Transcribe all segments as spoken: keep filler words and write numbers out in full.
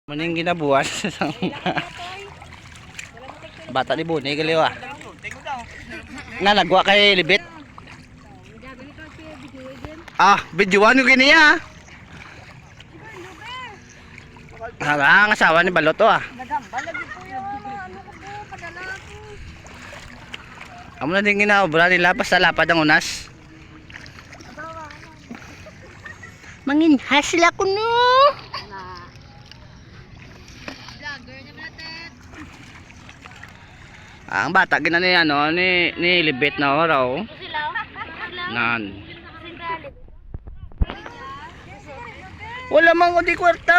Maning ginabuhat sa bata ni Buni, galiw, ah. Nga nagwa kay Libit. Ah, videoan ko kini, ah. Hala, ang asawa ni Balot, oh, ah. Amo na din ginaobra nila, basta lapad ang unas. Manginha sila kuno. Ang bata gina ni, ano, ni, ni Libit na ora, oh. Nan. Wala man ko di kwarta,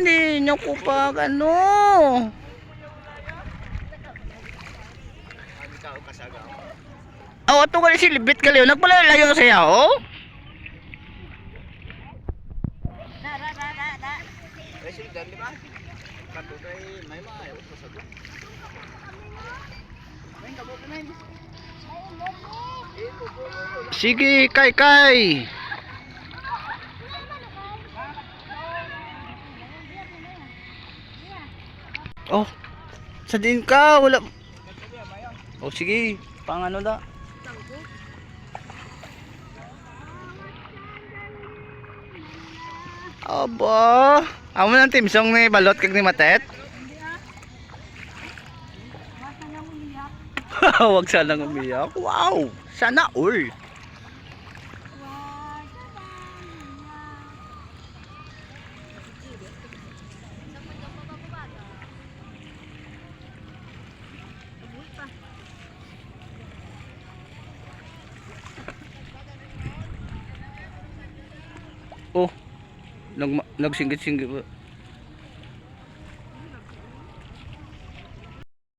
ni nyo ko pag ano. Aw, ato gali si Libit gali, oh. Nagpalalayo sa iya, oh. Sige, kay, kay. Oh, sa diin ka? Wala. Oh, sige, pang ano da? Aba, amo nang team song ni Balot kag ni Matet. Wag sanang umiyak. Wow, sana all. Oh, nag nagsinggit-singgit.